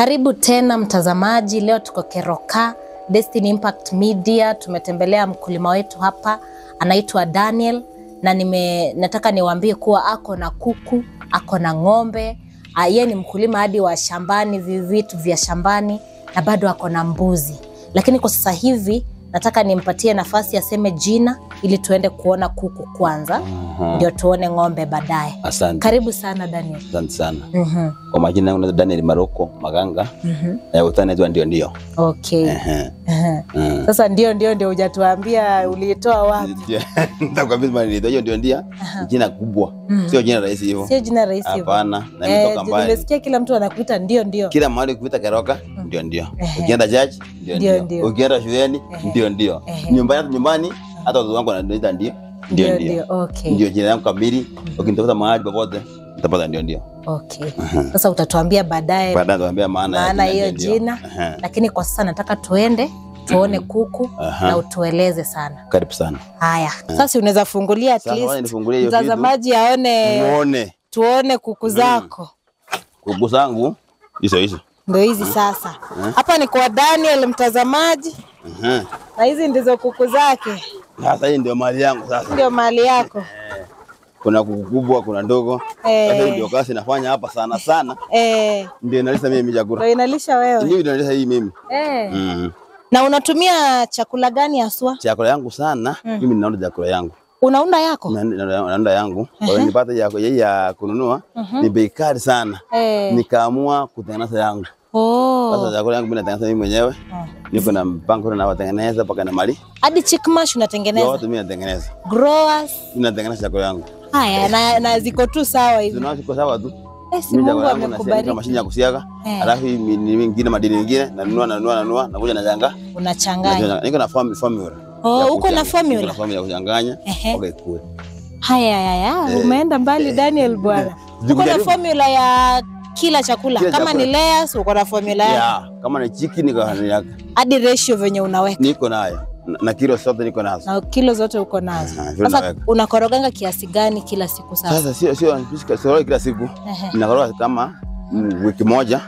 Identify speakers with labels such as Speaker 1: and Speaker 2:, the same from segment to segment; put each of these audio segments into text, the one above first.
Speaker 1: Karibu tena mtazamaji, leo tuko Keroka, Destiny Impact Media. Tumetembelea mkulima wetu hapa, anaitwa Daniel, na nataka niwaambie kuwa ako na kuku, ako na ng'ombe, yeye ni mkulima hadi wa shambani, vitu vya shambani, na bado ako na mbuzi. Lakini kwa sasa hivi nataka nimpatie nafasi aseme jina ili tuende kuona kuku kwanza, ndio tuone ng'ombe baadaye.
Speaker 2: Asante.
Speaker 1: Karibu sana Daniel.
Speaker 2: Asante sana. Kwa majina yangu Daniel Maroko Maganga. Na utanaitwa ndio ndio.
Speaker 1: Okay. Sasa ndio ndio ndio hujatuambia uliitoa wapi?
Speaker 2: Nitakwambia maana ndio ndio ndio jina kubwa. Sio jina rahisi hivyo.
Speaker 1: Sio jina rahisi hivyo.
Speaker 2: Hapana, na nimetoka mbali.
Speaker 1: Nimesikia kila mtu anakuita ndio ndio.
Speaker 2: Kila mahali kuita Keroka ndio ndio. Ukienda church ndio ndio. Ukienda shuleni ndio ndio. Nyumbani hata watoto wangu wananiita ndio ndio ndio.
Speaker 1: Okay.
Speaker 2: Ndio jina langu kamili. Ukinitafuta mahali popote utapata ndio ndio.
Speaker 1: Okay. Sasa utatuambia baadaye.
Speaker 2: Baadaye nitakwambia maana
Speaker 1: hiyo jina. Lakini kwa sasa nataka tuende tuone kuku na utueleze sana.
Speaker 2: Karibu sana.
Speaker 1: Haya. Sasa unaweza fungulia at least mtazamaji aone.
Speaker 2: Muone.
Speaker 1: Tuone kuku zako.
Speaker 2: Kuku zangu hizo hizo.
Speaker 1: Ndio hizi sasa. Hapa ni kwa Daniel mtazamaji. Na hizi ndizo kuku zake.
Speaker 2: Sasa hii ndio mali yangu sasa.
Speaker 1: Ndio mali yako.
Speaker 2: Kuna kuku kubwa, kuna ndogo. Sasa ndio kazi nafanya hapa sana sana. Ndio inalisha mimi chakula.
Speaker 1: Ndio inalisha wewe.
Speaker 2: Ndio inalisha hii mimi.
Speaker 1: Na unatumia chakula gani haswa?
Speaker 2: Chakula yangu sana, mimi ninaunda chakula yangu.
Speaker 1: Unaunda yako?
Speaker 2: Naunda yangu. Kwa hiyo nipate yako yeye ya kununua ni bei kali sana. Nikaamua kutengeneza yangu. Sasa chakula yangu mimi natengeneza mimi mwenyewe. Niko na mpango na watengeneza mpaka na mali.
Speaker 1: Hadi chick mash unatengeneza?
Speaker 2: Yote mimi natengeneza.
Speaker 1: Growers?
Speaker 2: Mimi natengeneza chakula yangu.
Speaker 1: Haya, na ziko tu sawa hivi.
Speaker 2: Zinazo ziko sawa tu.
Speaker 1: Si Mungu amekubariki.
Speaker 2: Na mashine ya kusiaga. Alafu mingine madini mingine nanunua nakuja nachanga.
Speaker 1: Unachanganya.
Speaker 2: Niko na formula.
Speaker 1: Oh, uko na formula.
Speaker 2: Niko na formula ya kuchanganya mpaka ikue.
Speaker 1: Haya haya, umeenda mbali Daniel bwana. Uko na formula ya kila chakula. Kama chakula ni layers uko na formula yake.
Speaker 2: Yeah, kama ni chicken niko na yake.
Speaker 1: Hadi ratio venye unaweka.
Speaker 2: Niko nayo. Na kilo zote niko nazo.
Speaker 1: Na kilo zote uko nazo. Sasa unakoroganga kiasi gani kila siku sasa?
Speaker 2: Sasa sio kila siku. Ninakoroga kama wiki moja.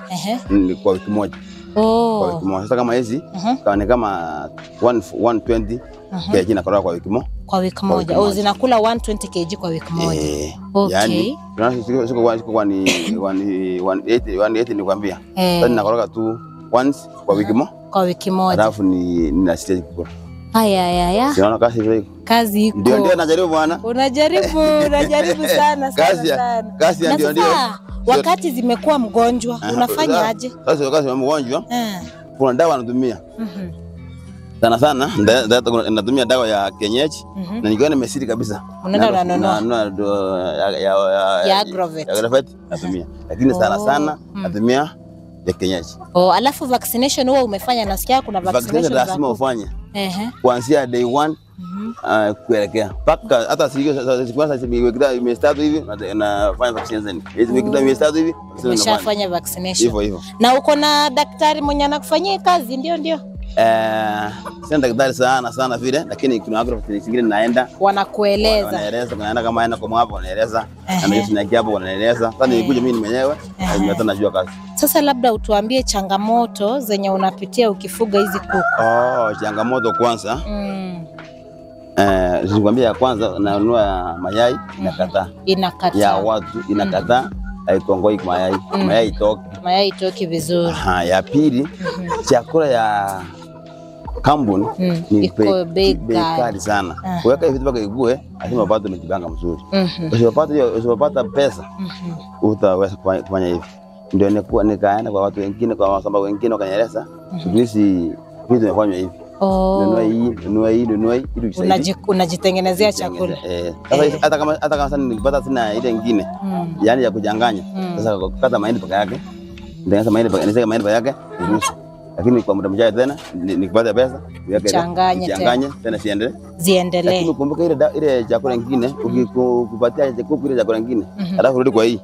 Speaker 2: Ni kwa wiki moja. Kwa wiki moja. Sasa kama hizi ni kama 120 kg nakoroga kwa wiki moja.
Speaker 1: Kwa wiki moja. Oh, zinakula 120 kg kwa wiki moja. Okay.
Speaker 2: Yaani siku ni 180 nikwambia. Sasa ninakoroga tu once kwa wiki moja.
Speaker 1: Kwa wiki moja.
Speaker 2: Alafu ni nina stage kukula.
Speaker 1: Haya haya.
Speaker 2: Unaona kazi vile iko.
Speaker 1: Kazi iko.
Speaker 2: Ndio ndio najaribu bwana.
Speaker 1: Unajaribu, unajaribu sana sana.
Speaker 2: Kazi ndio ndio.
Speaker 1: Wakati zimekuwa mgonjwa, unafanya aje?
Speaker 2: Sasa wakati mgonjwa, kuna dawa natumia. Sana sana natumia dawa ya kienyeji na nikiwa nimesiri kabisa.
Speaker 1: Unaenda unanunua.
Speaker 2: Ya
Speaker 1: Agrovet.
Speaker 2: Ya Agrovet natumia. Lakini sana sana natumia ya kienyeji.
Speaker 1: Oh, alafu vaccination huwa umefanya? Nasikia kuna vaccination
Speaker 2: lazima ufanye. Kuanzia day 1 kuelekea mpaka hata siku sasa imestart hivi nafanya vaccination. Hizi wiki imestart hivi
Speaker 1: umeshafanya vaccination.
Speaker 2: Hivyo hivyo.
Speaker 1: Na uko na daktari mwenye anakufanyia kazi ndio ndio?
Speaker 2: Sina daktari sana sana vile, lakini kuna agrovet zingine naenda
Speaker 1: wanakueleza.
Speaker 2: Wanaeleza, naenda kama aina kwa hapo wanaeleza. Na mimi sina hapo wanaeleza. Sasa nilikuja mimi mwenyewe, hata najua kazi.
Speaker 1: Sasa labda utuambie changamoto zenye unapitia ukifuga hizi kuku.
Speaker 2: Oh, changamoto kwanza. Nikwambia ya kwanza nanunua mayai inakataa.
Speaker 1: Inakataa.
Speaker 2: Ya watu inakataa. Haikongoi mayai. Mayai itoki.
Speaker 1: Mayai itoki vizuri.
Speaker 2: Ya pili, chakula ya kampuni ni bei kali sana. Kuweka hivi mpaka ikue, lazima upate umejipanga mzuri. Usipopata pesa, utaweza kufanya hivi. Ndio nikaenda kwa watu wengine, kwa wasamba wengine wakanieleza, siku hizi vitu vinafanywa hivi. Nunua hii, nunua hii, nunua hii ili ujisaidie.
Speaker 1: Unajitengenezea chakula.
Speaker 2: Sasa hata kama sasa nilipata sina ile nyingine, yani ya kuchanganya. Sasa kukata mahindi peke yake. Nitengeneza mahindi peke yake, mahindi peke yake, niruhusu. Lakini kwa muda mchache tena nikipata pesa niweke changanye tena siendelee.
Speaker 1: Ziendelee.
Speaker 2: Lakini ukumbuke ile chakula nyingine ukikupatia kuku ile chakula nyingine, alafu rudi kwa hii.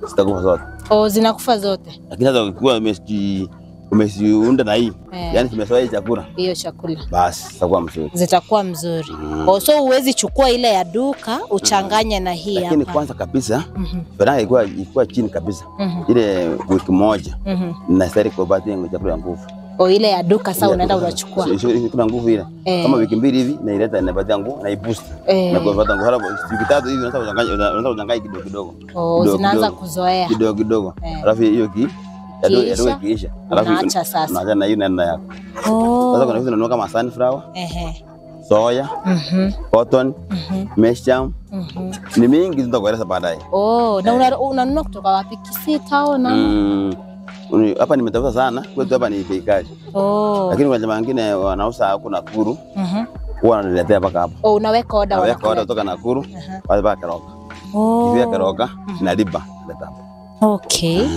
Speaker 2: Zitakufa zote.
Speaker 1: Oh, zinakufa zote.
Speaker 2: Lakini sasa ukikuwa umejipanga Umeziunda na hii. Yaani zimezoea chakula.
Speaker 1: Hiyo chakula.
Speaker 2: Basi zitakuwa mzuri.
Speaker 1: Zitakuwa mzuri. So huwezi chukua ile ya duka uchanganye na hii hapa.
Speaker 2: Lakini kwanza kabisa faranga ilikuwa chini kabisa. Ile wiki moja. Na sasa kupata chakula ya nguvu.
Speaker 1: O ile ya duka sasa unaenda unachukua.
Speaker 2: Kuna nguvu ile. Kama wiki mbili hivi na ileta inapatia nguvu na iboost. Na kupata nguvu halafu wiki tatu hivi unaanza kuchanganya kidogo kidogo.
Speaker 1: Zinaanza kuzoea.
Speaker 2: Kidogo kidogo. Alafu hiyo kiisha. Alafu
Speaker 1: unaacha sasa.
Speaker 2: Unaacha na hiyo naenda yako. Sasa kuna vitu unanunua kama sunflower. Soya. Cotton. Mesham. Ni mingi nitakueleza baadaye.
Speaker 1: Na unanunua kutoka wapi? Kisii town ama?
Speaker 2: Hapa nimetafuta sana, kwetu hapa ni bei kali. Lakini kuna jamaa wengine wanauza huko Nakuru. Huwa wananiletea mpaka hapa.
Speaker 1: Unaweka order
Speaker 2: wanakuletea. Naweka order kutoka Nakuru, pale mpaka Keroka. Kifika Keroka, nalipa leta hapa.
Speaker 1: Okay.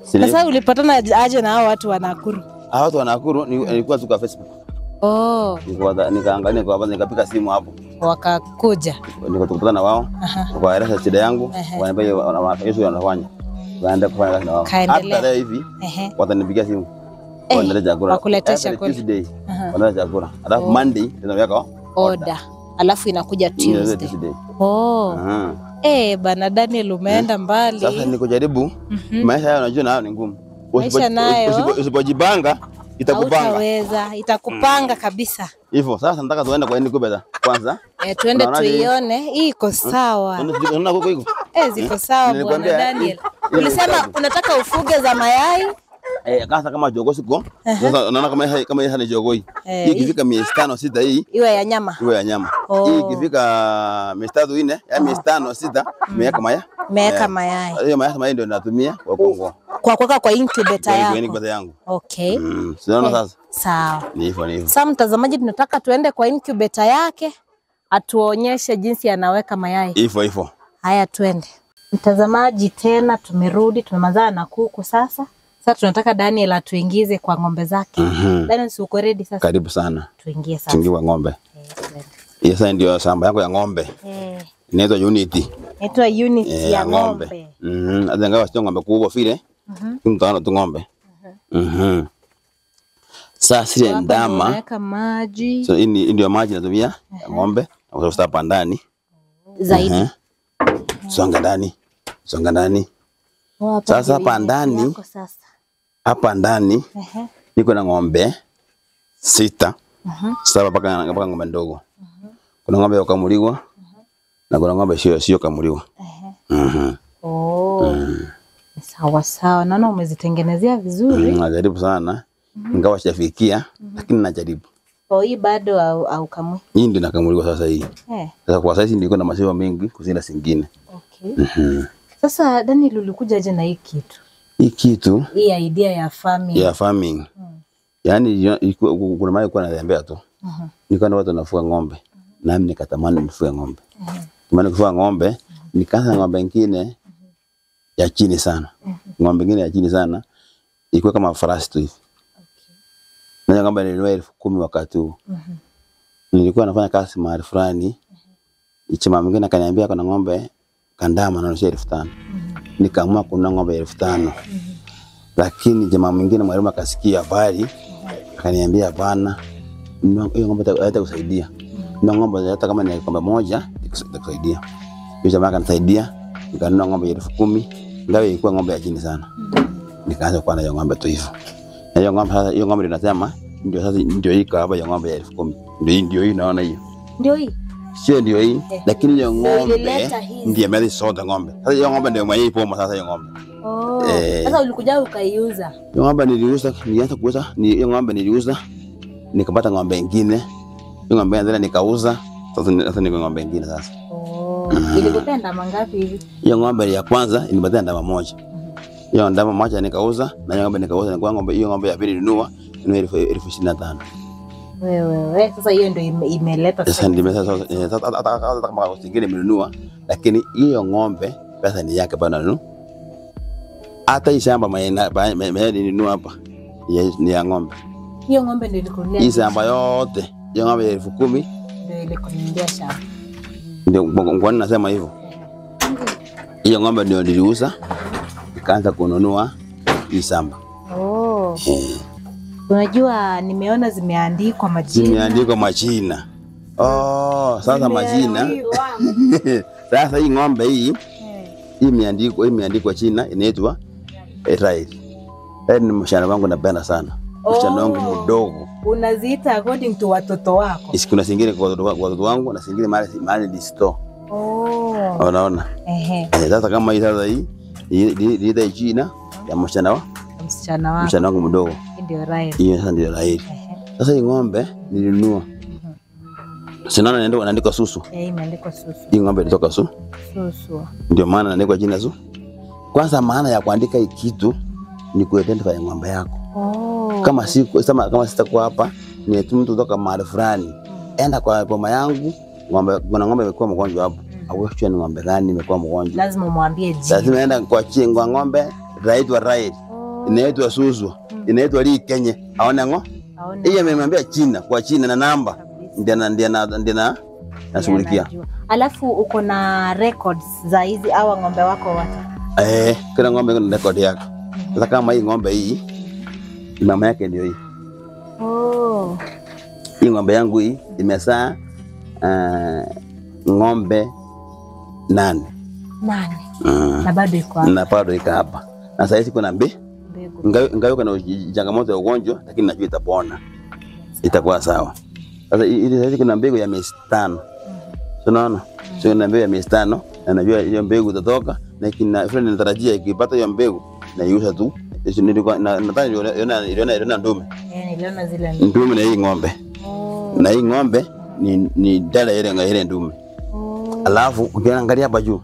Speaker 1: Sasa ulipatana aje na hao watu wa Nakuru?
Speaker 2: Hao watu wa Nakuru nilikuwa tu kwa Facebook. Nikaangalia kwa nikapiga simu hapo.
Speaker 1: Wakakuja.
Speaker 2: Nikakutana na wao. Wakaeleza shida yangu, wananiambia wanafanya. Waenda kufanya kazi na wao. Hata leo hivi watanipigia simu. Wanaleta chakula.
Speaker 1: Wakuletea chakula.
Speaker 2: Tuesday. Wanaleta chakula. Alafu Monday tunaweka
Speaker 1: order. Alafu inakuja Tuesday. Bana Daniel umeenda mbali.
Speaker 2: Sasa nikujaribu. Maisha hayo unajua nayo ni ngumu. Usipojipanga itakupanga.
Speaker 1: Hautaweza, itakupanga kabisa.
Speaker 2: Hivyo sasa nataka tuende kwa incubator kwanza.
Speaker 1: Tuende tuione. Hii iko sawa.
Speaker 2: Unaona kuku iko?
Speaker 1: Ziko sawa bwana Daniel. Ulisema unataka ufuge za mayai?
Speaker 2: Kasa kama jogoo siko. Sasa unaona kama hii ni jogoo hii. Hii ikifika miezi 5 6 hii
Speaker 1: iwe ya nyama.
Speaker 2: Iwe ya nyama. Hii ikifika miezi 3 4, yaani miezi 5 6 imeweka mayai.
Speaker 1: Imeweka mayai.
Speaker 2: Hiyo mayai ndio natumia kwa kongo.
Speaker 1: Kwa kuweka kwa incubator yako.
Speaker 2: Kwa incubator yangu.
Speaker 1: Okay.
Speaker 2: Unaona sasa?
Speaker 1: Sawa.
Speaker 2: Ni hivyo ni hivyo.
Speaker 1: Sasa mtazamaji tunataka tuende kwa incubator yake atuonyeshe jinsi anaweka mayai.
Speaker 2: Hivyo hivyo.
Speaker 1: Haya tuende. Mtazamaji tena tumerudi, tumemalizana na kuku sasa. Sasa tunataka Daniel atuingize kwa ng'ombe zake. Daniel, si uko ready sasa?
Speaker 2: Karibu sana.
Speaker 1: Tuingie sasa.
Speaker 2: Tuingie kwa ng'ombe. Hiyo sasa ndio shamba yangu ya ng'ombe. Inaitwa Unity.
Speaker 1: Inaitwa Unity ya ng'ombe.
Speaker 2: Hata ingawa sio ng'ombe kubwa vile. Mtaona tu ng'ombe. Sasa ile ndama.
Speaker 1: Unaweka maji.
Speaker 2: So hii ndio maji natumia ya ng'ombe. Na kwa sababu ndani.
Speaker 1: Zaidi.
Speaker 2: Songa ndani. Songa ndani. Sasa hapa ndani. Hapa ndani niko na ng'ombe 6. 7 mpaka ng'ombe ndogo. Kuna ng'ombe ya kukamuliwa na kuna ng'ombe sio kamuliwa.
Speaker 1: Sawa sawa. Naona umezitengenezea vizuri.
Speaker 2: Najaribu sana. Ingawa sijafikia lakini najaribu.
Speaker 1: Hii bado au kamui?
Speaker 2: Hii ndio nakamuliwa sasa hii. Sasa kwa sasa niko na maziwa mengi kushinda zingine.
Speaker 1: Okay. Sasa Daniel ulikuja aje na hii kitu?
Speaker 2: Hii kitu,
Speaker 1: hii idea ya farming.
Speaker 2: Ya farming. Yaani kuna mahali kwa natembea tu. Nikaona watu wanafuga ng'ombe. Nami nikatamani nifuge ng'ombe. Maana kufuga ng'ombe, nikaanza ng'ombe nyingine ya chini sana. Ng'ombe nyingine ya chini sana ilikuwa kama farasi tu hivi. Na ng'ombe nilinunua 10,000 wakati huo. Nilikuwa nafanya kazi mahali fulani. Chama mwingine akaniambia kuna ng'ombe kandama na 5,000. Nikaamua kununua ng'ombe 5,000. Lakini jamaa mwingine mwalimu akasikia habari, akaniambia hapana, hiyo ng'ombe haitakusaidia. Na ng'ombe hata kama ni ng'ombe moja itakusaidia. Yule jamaa akanisaidia, nikanunua ng'ombe 10,000, ingawa ilikuwa ng'ombe ya chini sana. Nikaanza kuwa na hiyo ng'ombe tu hivyo. Na hiyo ng'ombe sasa, hiyo ng'ombe ninasema ndio sasa ndio hii hapa ya ng'ombe ya 10,000. Ndio hii naona hiyo.
Speaker 1: Ndio hii.
Speaker 2: Sio ndio hii, lakini hiyo ng'ombe ndiye mimi soda ng'ombe. Sasa hiyo ng'ombe ndio mwenyewe ipo sasa hiyo ng'ombe.
Speaker 1: Sasa ulikuja ukaiuza?
Speaker 2: Hiyo ng'ombe niliuza, nilianza kuuza, hiyo ng'ombe niliuza nikapata ng'ombe nyingine. Hiyo ng'ombe tena nikauza. Sasa niko ng'ombe nyingine sasa.
Speaker 1: Ilikupea ndama ngapi hivi?
Speaker 2: Hiyo ng'ombe ya kwanza ilinipatia ndama moja. Hiyo ndama moja nikauza na hiyo ng'ombe nikauza, nikawa ng'ombe hiyo ng'ombe ya pili nilinunua ni 25,000.
Speaker 1: Wewe sasa hiyo ndio imeleta
Speaker 2: sasa. Ndio sasa hata kama nyingine nimenunua, lakini hiyo ng'ombe pesa ni yake bana nunu. Hata hii shamba nilinunua hapa ni ya ng'ombe.
Speaker 1: Hiyo ng'ombe ndio ilikununulia.
Speaker 2: Hii shamba yote hiyo ng'ombe 10,000
Speaker 1: ndio ilikununulia shamba.
Speaker 2: Ndio ngwani nasema hivyo. Hiyo ng'ombe ndio niliuza nikaanza kununua hii shamba.
Speaker 1: Unajua nimeona zimeandikwa majina.
Speaker 2: Zimeandikwa majina. Oh, sasa majina. Sasa hii ng'ombe hii imeandikwa jina inaitwa Rael. Rael ni mshana wangu napenda sana. Mshana wangu mdogo.
Speaker 1: Unaziita according to watoto wako.
Speaker 2: Kuna zingine kwa watoto wangu na zingine mahali ni store.
Speaker 1: Oh.
Speaker 2: Unaona?
Speaker 1: Ehe.
Speaker 2: Sasa kama hii sasa hii ile jina ya mshana wangu.
Speaker 1: Msichana wako.
Speaker 2: Mshana wangu mdogo.
Speaker 1: Ndio Rael.
Speaker 2: Hiyo sasa ndio Rael. Sasa hii ng'ombe nilinunua. Sinaona inaandikwa Susu.
Speaker 1: Imeandikwa Susu.
Speaker 2: Hii ng'ombe ilitoka Susu.
Speaker 1: Susu.
Speaker 2: Ndio maana inaandikwa jina Susu. Kwanza maana ya kuandika hii kitu ni kuidentify ng'ombe yako.
Speaker 1: Oh.
Speaker 2: Kama kama sitakuwa hapa ni mtu kutoka mahali fulani. Enda kwa boma yangu, ng'ombe kuna ng'ombe imekuwa mgonjwa hapo. Aweshwe ni ng'ombe gani imekuwa mgonjwa.
Speaker 1: Lazima umwambie jina.
Speaker 2: Lazima enda kwa chingo ng'ombe inaitwa Rael. Inaitwa Susu. Inaitwa Lee Kenya. Aone ngo? Yeye amemwambia jina kwa jina na namba. Ndio nashughulikia.
Speaker 1: Alafu uko na records za hizi hawa ng'ombe wako wote?
Speaker 2: Kila ng'ombe iko na record yake. Sasa kama hii ng'ombe hii mama yake ndio hii.
Speaker 1: Oh.
Speaker 2: Hii ng'ombe yangu hii imezaa ng'ombe 8.
Speaker 1: 8. Na bado iko hapa.
Speaker 2: Na bado iko hapa. Na sasa hizi kuna mbegu. Ingawa kuna changamoto ya ugonjwa lakini najua itapona. Itakuwa sawa. Sasa ile sasa kuna mbegu ya miezi 5. Unaona? Sio kuna mbegu ya miezi 5 na najua hiyo mbegu itatoka na kina friend natarajia ikipata hiyo mbegu na iuza tu. Nilikuwa nadhani niliona ndume.
Speaker 1: Niliona zile
Speaker 2: ndume na hii ng'ombe. Na hii ng'ombe ni dala ile ndume. Alafu ukiangalia hapa juu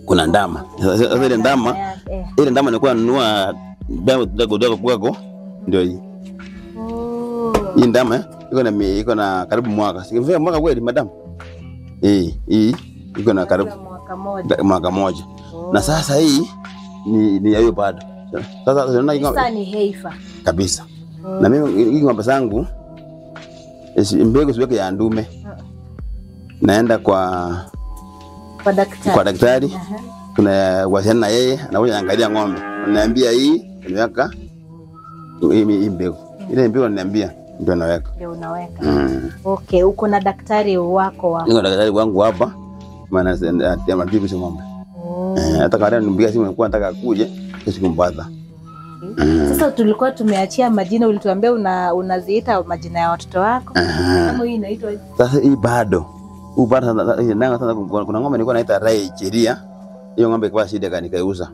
Speaker 2: kuna ndama. Sasa ile ndama, ile ndama nilikuwa nanunua damu dogo kwako ndio hii. Hii ndama iko na karibu mwaka. Sikifika mwaka kweli madam. Hii iko na karibu mwaka moja. Na sasa hii ni hiyo bado. Sasa unaona hii ng'ombe
Speaker 1: ni heifa
Speaker 2: kabisa. Na mimi hii ng'ombe zangu mbegu siweke ya ndume. Naenda kwa daktari. Tunawasiliana na yeye, anakuja angalia ng'ombe. Ananiambia hii nimeweka hii mbegu. Ile mbegu ananiambia ndio naweka.
Speaker 1: Ndio unaweka. Okay, uko na daktari wako hapa?
Speaker 2: Niko na daktari wangu hapa. Maana anatibu ng'ombe. Hata kama nilimpigia simu nilikuwa nataka akuje, sikumpata.
Speaker 1: Sasa tulikuwa tumeachia majina, ulituambia unaziita majina ya watoto wako. Kama hii inaitwa
Speaker 2: sasa hii bado. Huu bado sasa kuna ng'ombe nilikuwa naita Rai Chiria. Hiyo ng'ombe kwa shida nikaiuza.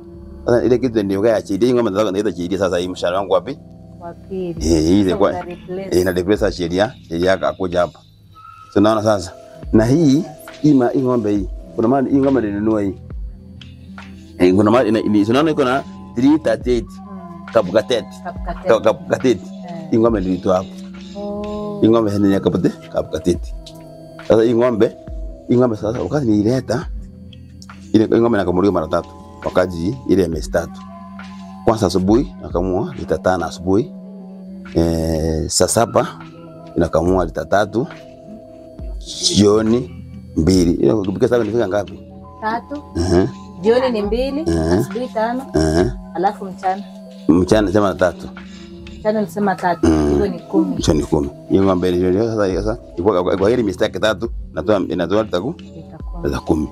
Speaker 2: Sasa ile kitu ndio kaya Chiria, hii ng'ombe nataka naita Chiria sasa hii mshahara wangu wapi?
Speaker 1: Wa pili.
Speaker 2: Hii ile kwa ina replace Chiria, Chiria akakuja hapa. So naona sasa. Na hii ng'ombe hii. Kuna maana hii ng'ombe nilinunua hii. Kuna maana unaona iko na 338. Kapukateti. Kapukateti. Hii ng'ombe nilitoa hapo. Hii ng'ombe ni ya kapukateti. Sasa hii ng'ombe sasa wakati nilileta ile ng'ombe nakamuliwa mara 3 wakati ile miezi 3. Kwanza asubuhi nakamua lita 5 asubuhi. Saa 7 inakamua lita 3. Jioni 2. Ile kupiga sasa nifika ngapi?
Speaker 1: 3. Jioni ni 2, asubuhi 5. Alafu mchana.
Speaker 2: Mchana sema 3.
Speaker 1: Mchana nilisema 3, hiyo ni 10.
Speaker 2: Hiyo ni 10. Hiyo ng'ombe ile sasa kwa hili mistake 3 inatoa lita 10.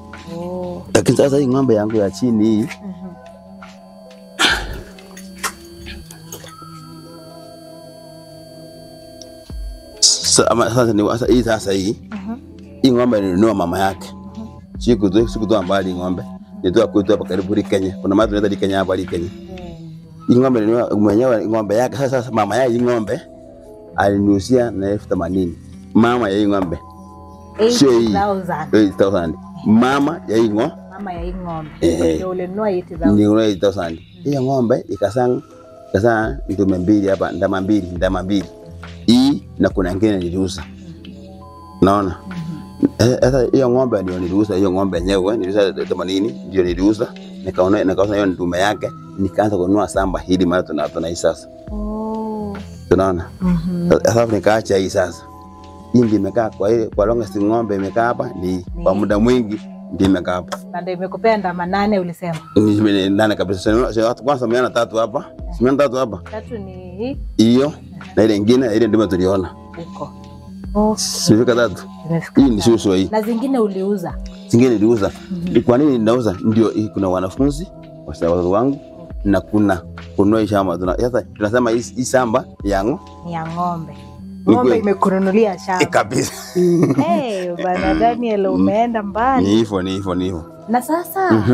Speaker 2: Lakini sasa hii ng'ombe yangu ya chini hii sasa hii hii ng'ombe nilinunua mama yake. Sikutoa mbali ng'ombe. Nitoa kwetu hapa karibu Kenya. Kuna mahali tunaita Kenya hapa Kenya. Hii ng'ombe nilinunua mwenyewe ng'ombe yake. Sasa mama yake hii ng'ombe aliniuzia na 80,000. Mama ya hii ng'ombe. 80,000. Mama ya hii ng'ombe.
Speaker 1: Mama ya hii ng'ombe. Ndio ulinunua 80,000.
Speaker 2: Ndio 80,000. Hiyo ng'ombe ikazaa ndume mbili hapa, ndama mbili. Hii na kuna nyingine niliuza. Naona? Sasa hiyo ng'ombe ndio niliuza, hiyo ng'ombe yenyewe niliuza 80 ndio niliuza. Nikaona hiyo ndume yake, nikaanza kununua samba hili mara tunai sasa. Tunaona? Sasa nikaacha hii sasa. Hii ndio imekaa kwa ile kwa longest ng'ombe imekaa hapa ni kwa muda mwingi Ndio imekaa hapa.
Speaker 1: Na ndio imekupea ndama 8 ulisema.
Speaker 2: Ni 8 kabisa. Sasa kwanza umeona 3 hapa. Umeona 3 hapa.
Speaker 1: 3 ni hii.
Speaker 2: Hiyo na ile nyingine, ile ndio tuliona.
Speaker 1: Huko. Okay.
Speaker 2: Sifika 3. Hii ni susu hii.
Speaker 1: Na zingine uliuza?
Speaker 2: Zingine niliuza. Kwa nini ninauza? Ndio kuna wanafunzi watoto wangu na kuna kununua shamba. Sasa tunasema hii shamba yangu
Speaker 1: ni ya ng'ombe. Ng'ombe imekununulia shamba.
Speaker 2: Kabisa.
Speaker 1: Hey, Bwana Daniel umeenda mbali.
Speaker 2: Ni hivyo, ni hivyo, ni hivyo.
Speaker 1: Na sasa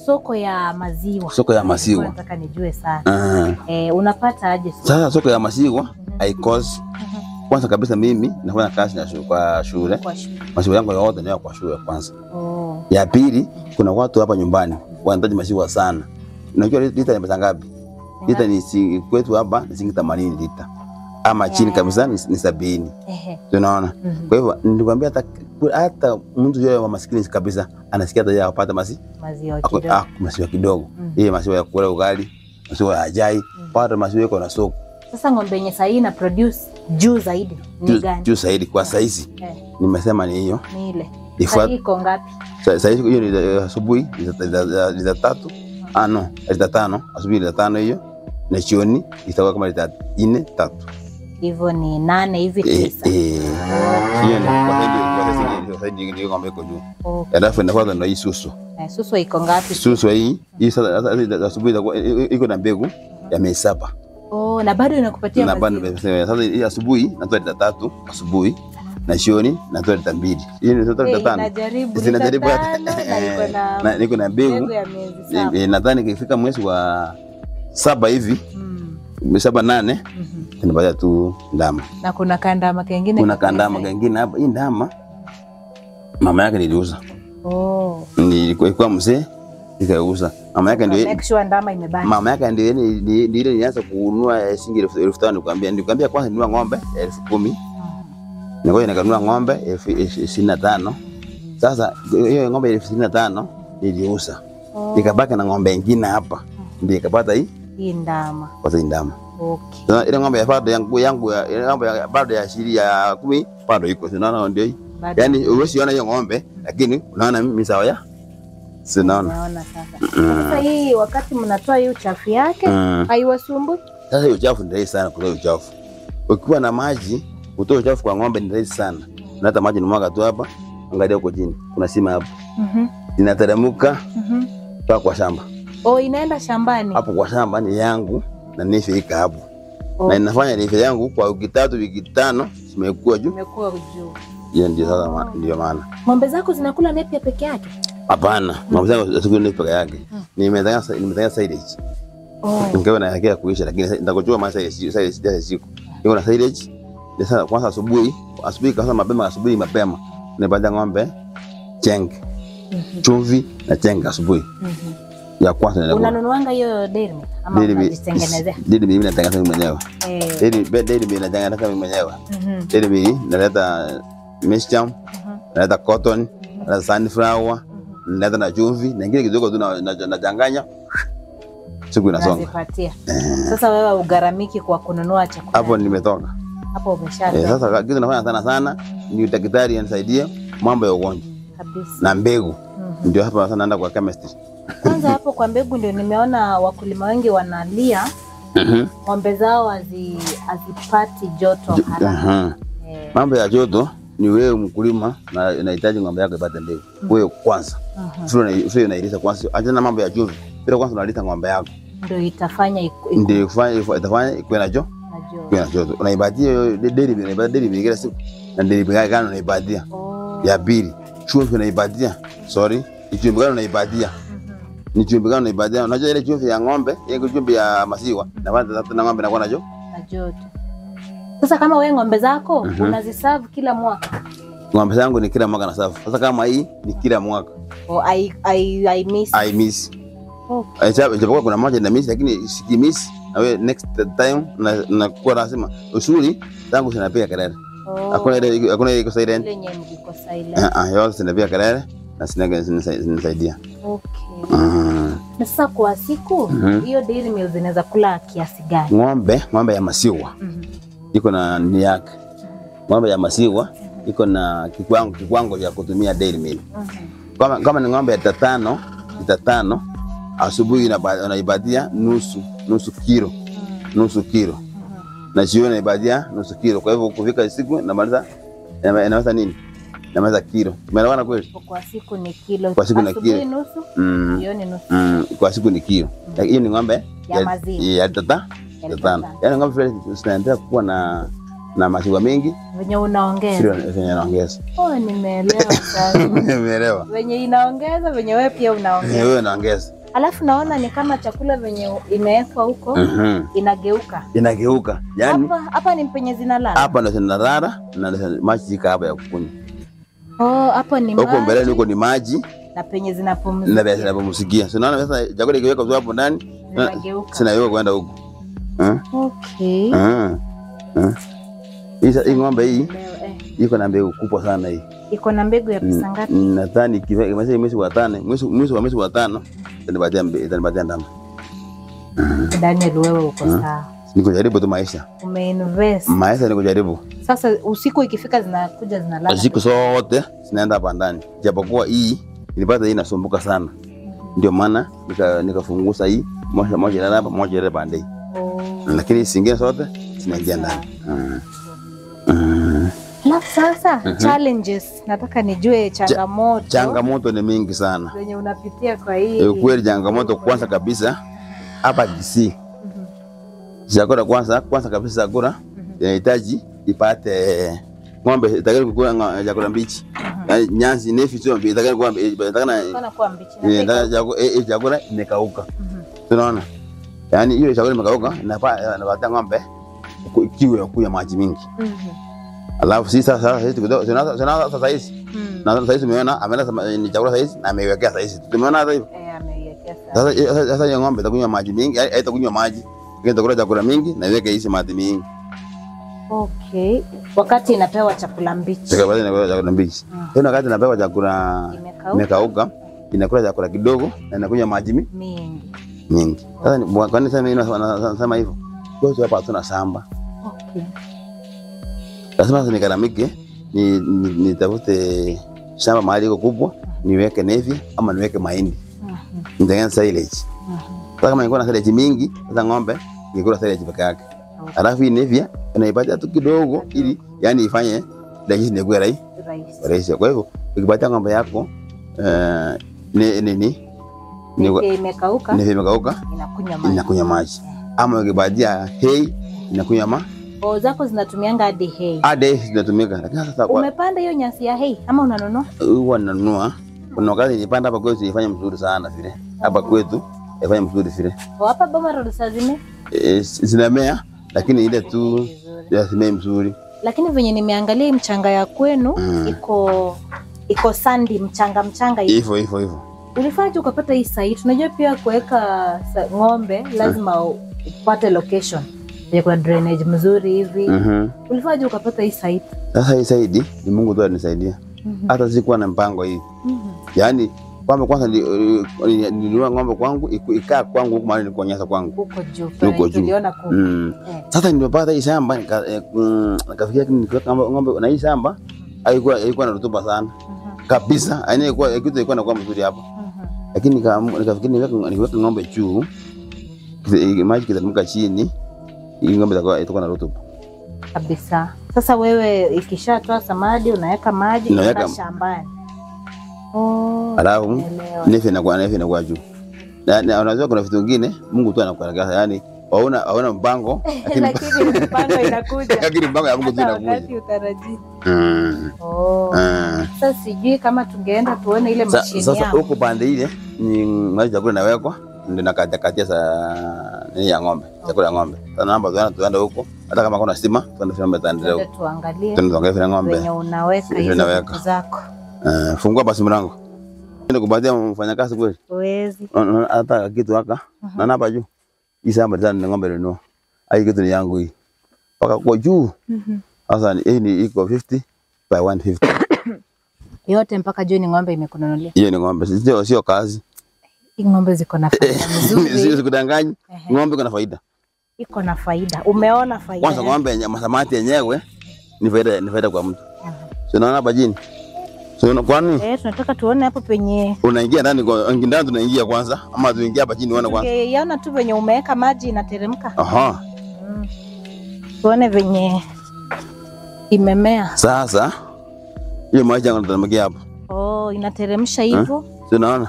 Speaker 1: soko ya maziwa.
Speaker 2: Soko ya maziwa.
Speaker 1: Nataka nijue sana. Unapata aje soko?
Speaker 2: Sasa soko ya maziwa haikosi. Kwanza kabisa mimi nafanya kazi na kwa shule. Maziwa yangu yote ni kwa shule kwanza. Ya pili kuna watu hapa nyumbani wanahitaji maziwa sana. Unajua lita ni pesa ngapi? Lita ni kwetu hapa ni shilingi 80 lita. Ama chini kabisa ni 70. Tunaona. Kwa hivyo nilikwambia hata mtu yule wa maskini kabisa anasikia hata apata
Speaker 1: maziwa kidogo.
Speaker 2: Maziwa kidogo. Ile maziwa ya kula ugali, maziwa ya chai, pata maziwa iko na soko.
Speaker 1: Sasa ng'ombe yenye sasa ina produce juu zaidi ni gani?
Speaker 2: Juu zaidi kwa saizi. Nimesema ni hiyo.
Speaker 1: Ni ile. Sasa iko ngapi?
Speaker 2: Sasa hiyo ni asubuhi lita 3. Ah no, lita 5, asubuhi lita 5 hiyo. Na jioni itakuwa kama lita 4 3.
Speaker 1: Hivyo ni 8 hivi 9.
Speaker 2: Hiyo ni kwa zaidi ndio ng'ombe iko juu. Alafu inafuata ndio hii susu.
Speaker 1: Susu iko ngapi?
Speaker 2: Susu hii sasa asubuhi iko na mbegu ya miezi 7.
Speaker 1: Oh, na bado inakupatia maziwa.
Speaker 2: Na bado sasa hii asubuhi natoa lita 3 asubuhi na jioni natoa lita 2. Hii ni lita 5.
Speaker 1: Inajaribu hata
Speaker 2: na niko na mbegu
Speaker 1: ya miezi 7.
Speaker 2: Nadhani ikifika mwezi wa 7 hivi. 7 8 tunapata tu ndama.
Speaker 1: Na kuna kandama kengine.
Speaker 2: Kuna kandama kengine hapa. Hii ndama mama yake niliuza. Nilikuwa mzee nikauza. Mama yake ndio
Speaker 1: make sure ndama imebaki.
Speaker 2: Mama yake ndio ile nilianza kununua shilingi 5,000 nikwambia. Nilikwambia kwanza ninunua ng'ombe 10,000. Ngoja nikanunua ng'ombe 25,000. Sasa hiyo ng'ombe 25,000 niliuza. Nikabaki na ng'ombe nyingine hapa. Ndio nikapata hii
Speaker 1: ndama.
Speaker 2: Kwa hii ndama.
Speaker 1: Okay.
Speaker 2: Sasa ile ng'ombe ya bado yangu ile ng'ombe ya bado ya shilingi ya 10 bado iko. Unaona ndio hii. Yaani huwezi ona hiyo ng'ombe lakini unaona mimi sawa ya. Sinaona.
Speaker 1: Unaona sasa. Sasa hii wakati mnatoa hiyo uchafu yake haiwasumbui?
Speaker 2: Sasa hiyo uchafu ni rahisi sana kutoa uchafu. Ukiwa na maji kutoa uchafu kwa ng'ombe ni rahisi sana. Na hata maji ni mwaga tu hapa, angalia huko chini. Kuna sima hapo. Inateremka mpaka kwa shamba.
Speaker 1: Oh, inaenda shambani.
Speaker 2: Hapo kwa shamba ni yangu na nifika hapo. Na inafanya nife yangu kwa wiki 3 wiki 5 zimekuwa juu.
Speaker 1: Imekuwa juu.
Speaker 2: Hiyo ndio sasa ndio maana.
Speaker 1: Ng'ombe zako zinakula nepia peke yake?
Speaker 2: Hapana, ng'ombe zangu zinakula nepia peke yake. Nimetengeneza silage. Ingawa na hakika kuisha lakini nitakochukua maana silage siku. Niko na silage. Sasa kwanza asubuhi kwanza mapema asubuhi mapema. Nipata ng'ombe chenge. Chumvi na chenge asubuhi. Ya kwanza ndio.
Speaker 1: Unanunuanga hiyo dairy ama unajitengenezea?
Speaker 2: Dairy mimi natengeneza mimi mwenyewe. Dairy mimi natengeneza mimi mwenyewe. Dairy mimi naleta misham, naleta cotton, naleta sunflower, naleta na chumvi, na ingine kidogo tu nachanganya. Siku inasonga.
Speaker 1: Sasa wewe ugaramiki kwa kununua chakula.
Speaker 2: Hapo nimetoka.
Speaker 1: Hapo umeshatoka.
Speaker 2: Sasa kitu nafanya sana sana ni daktari anisaidie mambo ya ugonjwa.
Speaker 1: Kabisa.
Speaker 2: Na mbegu. Ndio hapa sasa naenda kwa chemistry.
Speaker 1: Kwanza hapo kwa mbegu ndio nimeona wakulima wengi wanalia. Ng'ombe zao hazipati joto haraka.
Speaker 2: Mambo ya joto ni wewe mkulima na unahitaji ng'ombe yako ipate mbegu. Wewe kwanza. Sio unailisha kwanza. Acha na mambo ya chumvi. Bila kwanza unalita ng'ombe yako.
Speaker 1: Ndio itafanya
Speaker 2: ndio itafanya ikuwe na joto. Ikuwe na joto. Unaipatia daily, unaipatia daily kila siku. Na daily gani unaipatia? Ya pili, chumvi unaipatia. Sorry, chumvi gani unaipatia? Ni chumvi gani unaipatia? Unajua ile chumvi ya ng'ombe, ile chumvi ya maziwa, na kwanza na ng'ombe inakuwa na joto.
Speaker 1: Na joto. Sasa kama wewe ng'ombe zako unaziserve kila mwaka?
Speaker 2: Ng'ombe zangu ni kila mwaka na serve. Sasa kama hii ni kila mwaka.
Speaker 1: Oh, I miss.
Speaker 2: I miss.
Speaker 1: Okay.
Speaker 2: Japokuwa kuna moja na miss lakini sikimiss na wewe next time na kwa lazima usuri zangu zinapiga kelele. Hakuna ile iko silent.
Speaker 1: Ile yenye iko silent.
Speaker 2: Yote zinapiga kelele na zinasaidia.
Speaker 1: Okay. Na sasa kwa siku hiyo dairy meal zinaweza kula kiasi gani?
Speaker 2: Ng'ombe ya maziwa. Iko na ni yake. Ng'ombe ya maziwa iko na kiwango cha kutumia dairy meal. Kama ni ng'ombe ya lita 5 asubuhi unaipatia nusu kilo. Nusu kilo. Na jioni unaipatia nusu kilo. Kwa hivyo kufika siku inamaliza inaweza nini? Inamaliza kilo. Umeelewana kweli?
Speaker 1: Kwa siku ni kilo.
Speaker 2: Kwa siku ni kilo.
Speaker 1: Nusu, jioni nusu.
Speaker 2: Kwa siku ni kilo. Hiyo ni ng'ombe
Speaker 1: ya maziwa.
Speaker 2: Ya lita 5. Yaani ng'ombe vile zinaendelea kuwa na maziwa mengi.
Speaker 1: Venye unaongeza.
Speaker 2: Venye unaongeza.
Speaker 1: Oh, nimeelewa sasa.
Speaker 2: Nimeelewa.
Speaker 1: Venye inaongeza, venye wewe pia unaongeza.
Speaker 2: Wewe unaongeza.
Speaker 1: Alafu naona ni kama chakula venye imewekwa huko inageuka.
Speaker 2: Inageuka. Yaani
Speaker 1: hapa ni penye zinalala.
Speaker 2: Hapa ndo zinalala na maji ika hapa ya kukunywa.
Speaker 1: Oh, hapa ni maji.
Speaker 2: Huko mbele huko ni maji
Speaker 1: na penye zinapumzikia.
Speaker 2: Na penye zinapumzikia. So naona sasa chakula ikiwekwa hapo ndani
Speaker 1: zinageuka.
Speaker 2: Zinageuka kwenda huko.
Speaker 1: Okay.
Speaker 2: Hii ng'ombe hii iko na mbegu kubwa sana hii.
Speaker 1: Iko na mbegu ya pesa ngapi?
Speaker 2: Nadhani ikimaliza mwezi wa 5, mwezi wa 5 itanipatia ndama.
Speaker 1: Daniel, wewe uko sawa.
Speaker 2: Nikujaribu tu maisha.
Speaker 1: Umeinvest.
Speaker 2: Maisha nikujaribu.
Speaker 1: Sasa usiku ikifika zinakuja zinalala.
Speaker 2: Usiku zote zinaenda hapa ndani. Japokuwa hii nilipata hii inasumbuka sana. Ndio maana nikafungusa hii moja inalala hapa, moja ile pande. Lakini zingine zote zinaingia ndani.
Speaker 1: Alafu sasa challenges, nataka nijue changamoto.
Speaker 2: Changamoto ni mingi sana
Speaker 1: zenye unapitia kwa hii.
Speaker 2: Kweli changamoto kwanza kabisa hapa Kisii. Chakula kwanza kabisa chakula inahitaji ipate ng'ombe itakalo kukula chakula mbichi. Nyasi nefi sio itakalo kuwa itakana
Speaker 1: kuwa mbichi.
Speaker 2: Chakula imekauka. Tunaona? Yaani hiyo chakula imekauka inapata ng'ombe kiu ya kunywa maji mingi. Alafu sisi sasa hizi tunaanza hizi. Na sasa hizi umeona ameleta ni chakula sasa hizi na ameiwekea sasa hizi. Tumeona hata hivyo.
Speaker 1: Ameiwekea sasa.
Speaker 2: Sasa hiyo ng'ombe itakunywa maji mingi, haitakunywa maji. Lakini itakula chakula mingi na iweke hizi maji mingi.
Speaker 1: Okay. Wakati inapewa chakula mbichi.
Speaker 2: Wakati inapewa chakula mbichi. Tena wakati inapewa chakula imekauka, inakula chakula kidogo na inakunywa maji mingi. Mingi. Sasa kwa nini sasa mimi nasema hivyo? Kwa sababu hapa hatuna shamba.
Speaker 1: Okay.
Speaker 2: Lazima nikaramike nitafute shamba mahali iko kubwa, niweke nevi ama niweke mahindi. Nitengeneze silage. Sasa kama ningekuwa na silage mingi, sasa ng'ombe ingekula silage peke yake. Alafu hii nevi unaipata tu kidogo ili yani ifanye digestion ikuwe rahisi. Kwa hivyo ukipatia ng'ombe yako nini
Speaker 1: imekauka,
Speaker 2: inakunywa maji. Ama ukipatia hay inakunywa maji.
Speaker 1: O zako zinatumianga hadi hay.
Speaker 2: Hadi hay zinatumika. Lakini sasa
Speaker 1: umepanda hiyo nyasi ya hay ama unanunua?
Speaker 2: Huwa nanunua. Kuna wakati nilipanda hapa kwetu ifanye mzuri sana vile. Hapa kwetu ifanye mzuri vile.
Speaker 1: O hapa Boma Road sasa zime?
Speaker 2: Zinamea lakini ile tu yasimee mzuri.
Speaker 1: Lakini venye nimeangalia mchanga ya kwenu iko sandy, mchanga
Speaker 2: hivyo. Hivyo.
Speaker 1: Ulifanya ukapata hii site. Unajua pia kuweka ng'ombe lazima upate location. Ya kuna drainage mzuri hivi. Ulifanya ukapata hii site?
Speaker 2: Sasa hii site ni Mungu tu alinisaidia. Hata sikuwa na mpango hii. Yaani kwamba kwanza nilinunua ng'ombe kwangu ikaa kwangu huko mahali nilikuwa nyasa kwangu.
Speaker 1: Huko juu. Tuliona huko.
Speaker 2: Sasa nilipata hii shamba nikafikiria nikiweka ng'ombe na hii shamba haikuwa na rutuba sana. Kabisa. Yaani ilikuwa kitu ilikuwa inakuwa mzuri hapa. Lakini nikafikiria niweke ng'ombe juu. Maji kitanuka chini. Hii ng'ombe itakuwa na rutuba.
Speaker 1: Kabisa. Sasa wewe ikishatoa samadi unaweka maji unaweka shambani. Oh.
Speaker 2: Alafu nefe inakuwa juu. Na unajua kuna vitu vingine Mungu tu anakuelekeza. Yaani hauna mpango
Speaker 1: lakini mpango inakuja.
Speaker 2: Lakini mpango ya Mungu tu inakuja.
Speaker 1: Wakati utarajii. Oh. Sasa sijui kama tungeenda tuone ile mashine yao.
Speaker 2: Sasa huko pande ile ni maji chakula inawekwa ndio nakata katia sa nini ya ng'ombe, chakula ya ng'ombe. Sasa naomba tuende huko hata kama kuna stima tuende ng'ombe tuendelee huko.
Speaker 1: Tuangalie.
Speaker 2: Tuangalie ng'ombe.
Speaker 1: Wenye unaweka hizo zako.
Speaker 2: Fungua basi mlango. Ndio kubadia mfanyakazi kweli.
Speaker 1: Huwezi.
Speaker 2: Hata kitu haka. Na hapa juu. Hii shamba tena ng'ombe ndio. Ai kitu ni yangu hii. Paka kwa juu. Sasa hii ni iko 50 by 150.
Speaker 1: Yote mpaka juu ni ng'ombe imekununulia.
Speaker 2: Hiyo ni ng'ombe, sio kazi.
Speaker 1: Hii ng'ombe ziko na faida nzuri.
Speaker 2: Sio sikudanganyi. Ng'ombe iko na faida.
Speaker 1: Iko na faida. Umeona faida.
Speaker 2: Kwanza ng'ombe yenyewe masamaki yenyewe ni faida, ni faida kwa mtu. Sio naona hapa chini. So kwani
Speaker 1: tunataka tuone hapo penye
Speaker 2: unaingia ndani kwa ndani, tunaingia kwanza ama tuingie hapa chini uone kwanza?
Speaker 1: Yaona tu venye umeweka maji inateremka.
Speaker 2: Aha.
Speaker 1: Tuone venye imemea.
Speaker 2: Sasa hiyo maji yangu nateremkia hapo.
Speaker 1: Oh, inateremsha hivyo.
Speaker 2: Unaona?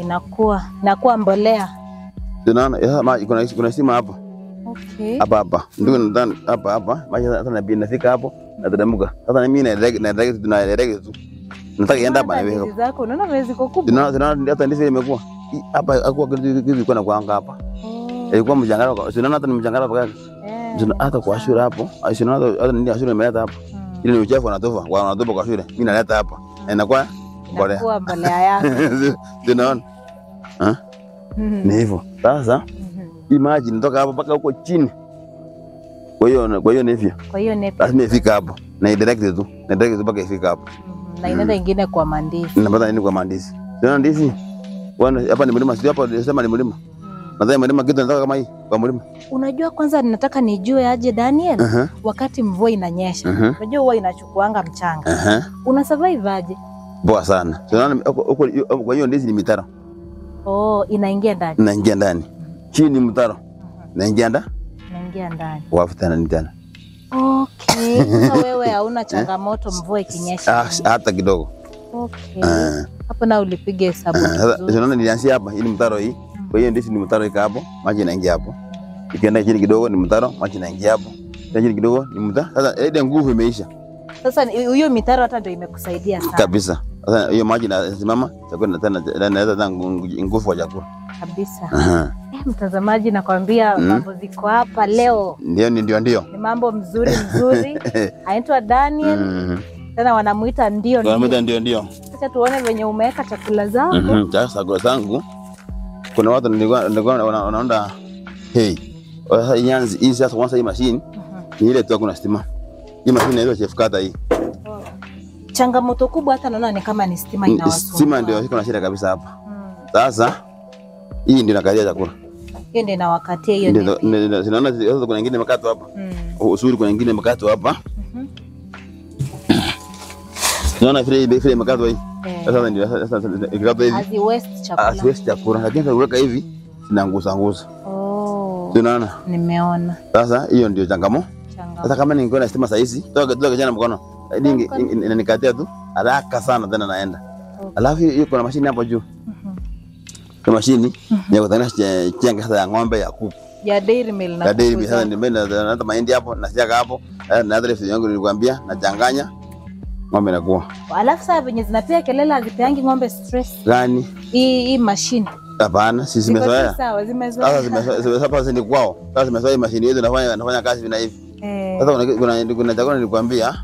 Speaker 1: Inakuwa mbolea.
Speaker 2: Unaona? Ya maji kuna sima hapo.
Speaker 1: Okay.
Speaker 2: Hapa hapa. Ndio ndani hapa hapa. Maji hata inafika hapo nateremka. Sasa mimi na direct tu. Nataka ienda hapa niweke.
Speaker 1: Ndizi zako unaona vile ziko kubwa.
Speaker 2: Unaona hata ndizi imekuwa. Hapa hakuwa kitu kilikuwa na kuanga hapa. Ilikuwa mjangara, unaona hata ni mjangara hapa kaka. Hata kwa shule hapo, unaona hata nini shule imeleta hapa. Ile ni uchafu wanatupa, wanatupa kwa shule. Mimi naleta hapa. Na inakuwa mbolea.
Speaker 1: Inakuwa mbolea yako.
Speaker 2: Unaona? Ni hivyo. Sasa hii maji inatoka hapo mpaka huko chini. Kwa hiyo ni hivyo.
Speaker 1: Kwa hiyo ni
Speaker 2: lazima ifike hapo. Na direct tu. Na direct mpaka ifike hapo.
Speaker 1: Na inaenda ingine kwa mandizi.
Speaker 2: Napata nini kwa mandizi? Unaona ndizi? Bwana hapa ni mlima, sio hapa nasema ni mlima. Nadhani mlima kitu nataka kama hii kwa mlima.
Speaker 1: Unajua kwanza ninataka nijue aje Daniel, wakati mvua inanyesha. Unajua huwa inachukuanga mchanga. Una survive aje?
Speaker 2: Poa sana. Unaona huko kwa hiyo ndizi ni mitaro.
Speaker 1: Oh, inaingia ndani.
Speaker 2: Inaingia ndani. Chini ni mtaro. Inaingia ndani.
Speaker 1: Inaingia ndani.
Speaker 2: Wafu tena ni tena.
Speaker 1: Okay. Sasa wewe hauna changamoto mvua ikinyesha?
Speaker 2: Hata kidogo.
Speaker 1: Okay. Hapo na ulipiga hesabu
Speaker 2: nzuri. Unaona nilianzia hapa, hii ni mtaro hii. Kwa hiyo ndizi ni mtaro ika hapo, maji inaingia hapo. Ikienda chini kidogo ni mtaro, maji inaingia hapo. Chini kidogo ni mtaro. Sasa ile nguvu imeisha.
Speaker 1: Sasa hiyo mitaro hata ndio imekusaidia sana.
Speaker 2: Kabisa. Sasa hiyo maji inasimama, chakula tena inaweza tena nguvu kwa chakula.
Speaker 1: Kabisa. Mtazamaji nakwambia mambo ziko hapa leo.
Speaker 2: Ndio.
Speaker 1: Ni mambo mzuri mzuri. Anaitwa Daniel. Tena wanamuita ndio.
Speaker 2: Wanamuita ndio.
Speaker 1: Sasa tuone venye umeweka chakula zako.
Speaker 2: Chakula zangu. Kuna watu nilikuwa wanaona hey. Sasa inyanzi hii sasa kwanza hii machine ni ile tu kuna stima. Hii machine inaitwa chef cutter hii.
Speaker 1: Changamoto kubwa hata naona ni kama ni stima inawasumbua.
Speaker 2: Stima ndio iko na shida kabisa hapa. Sasa hii ndio inakalia chakula.
Speaker 1: Hiyo ndio inawakatia hiyo ndio.
Speaker 2: Naona sasa kuna nyingine makato hapa. Usuri kuna nyingine makato hapa. Naona vile makato hii. Sasa ndio sasa ikikato hivi.
Speaker 1: Hazi waste chakula.
Speaker 2: Hazi waste chakula. Lakini sasa uweka hivi zinangusa ngusa.
Speaker 1: Oh.
Speaker 2: Unaona?
Speaker 1: Nimeona.
Speaker 2: Sasa hiyo ndio changamoto. Sasa kama ningekuwa na stima saa hizi, toka kijana mkono. Inanikatia tu haraka sana tena naenda. Alafu hiyo kuna mashine hapo juu. Kuna mashine ya kutengeneza chenga sasa ya ng'ombe ya kuku.
Speaker 1: Ya dairy mill na.
Speaker 2: Ya dairy mill sasa ndio hata mahindi hapo na siaga hapo na hata refu yangu nilikwambia nachanganya ng'ombe inakuwa.
Speaker 1: Alafu sasa venye zinapiga kelele hazipeangi ng'ombe stress.
Speaker 2: Gani?
Speaker 1: Hii mashine.
Speaker 2: Hapana, sisi zimezoea.
Speaker 1: Sawa, zimezoea.
Speaker 2: Sasa zimezoea sasa ni kwao. Sasa zimezoea mashine yetu inafanya kazi vina hivi. Sasa kuna chakula nilikwambia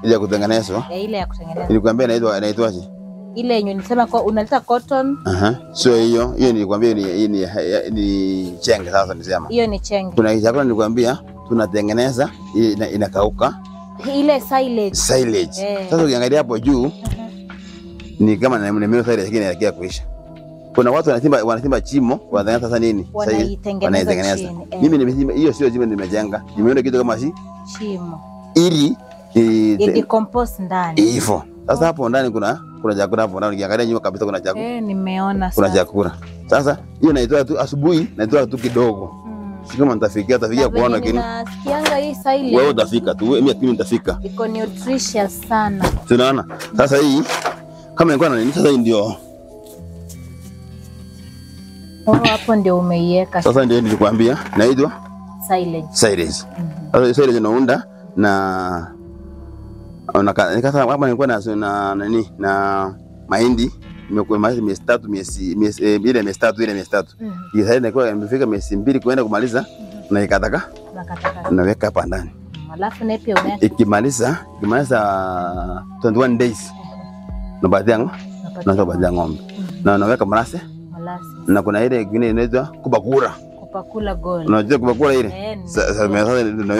Speaker 2: ile ya kutengenezwa.
Speaker 1: Ile ya kutengenezwa.
Speaker 2: Nilikwambia inaitwaje?
Speaker 1: Ile yenye nilisema kwa unaleta cotton.
Speaker 2: Sio hiyo. Hiyo nilikwambia ni chenge sasa nisema.
Speaker 1: Hiyo ni chenge.
Speaker 2: Kuna chakula nilikwambia tunatengeneza inakauka.
Speaker 1: Ile silage.
Speaker 2: Silage. Sasa ukiangalia hapo juu ni kama ni mimea silage lakini inaelekea kuisha. Kuna watu wanachimba chimo, wanatengeneza sasa nini?
Speaker 1: Wanaitengeneza chini.
Speaker 2: Mimi nimechimba hiyo sio chimo nimejenga. Nimeona kitu kama
Speaker 1: chimo.
Speaker 2: Ili
Speaker 1: decompose ndani.
Speaker 2: Hivyo. Sasa hapo ndani kuna chakula hapo ndani ukiangalia nyuma kabisa kuna chakula.
Speaker 1: Nimeona sasa.
Speaker 2: Kuna chakula. Sasa hiyo naitoa tu asubuhi, naitoa tu kidogo. Si kama nitafikia kuona lakini.
Speaker 1: Nasikianga hii silage.
Speaker 2: Wewe utafika tu, mimi lakini nitafika.
Speaker 1: Iko nutritious sana.
Speaker 2: Tunaona. Sasa hii kama nilikuwa na nini sasa hii ndio.
Speaker 1: Oh, hapo ndio umeiweka.
Speaker 2: Sasa ndio nilikwambia naitwa
Speaker 1: silage.
Speaker 2: Silage. Sasa silage inaunda na nikasa hapa nilikuwa na nani na mahindi imekuwa miezi 3 miezi ile miezi 3 ile miezi 3. Hii sasa inakuwa imefika miezi 2 kuenda kumaliza na ikataka. Naweka hapa ndani.
Speaker 1: Alafu na pia unaweka.
Speaker 2: Ikimaliza 21 days. Na baadhi yangu na baadhi ya ng'ombe. Na naweka mrase. Na kuna ile nyingine inaitwa kubakura.
Speaker 1: Kubakula gold.
Speaker 2: Unajua kubakura ile? Sasa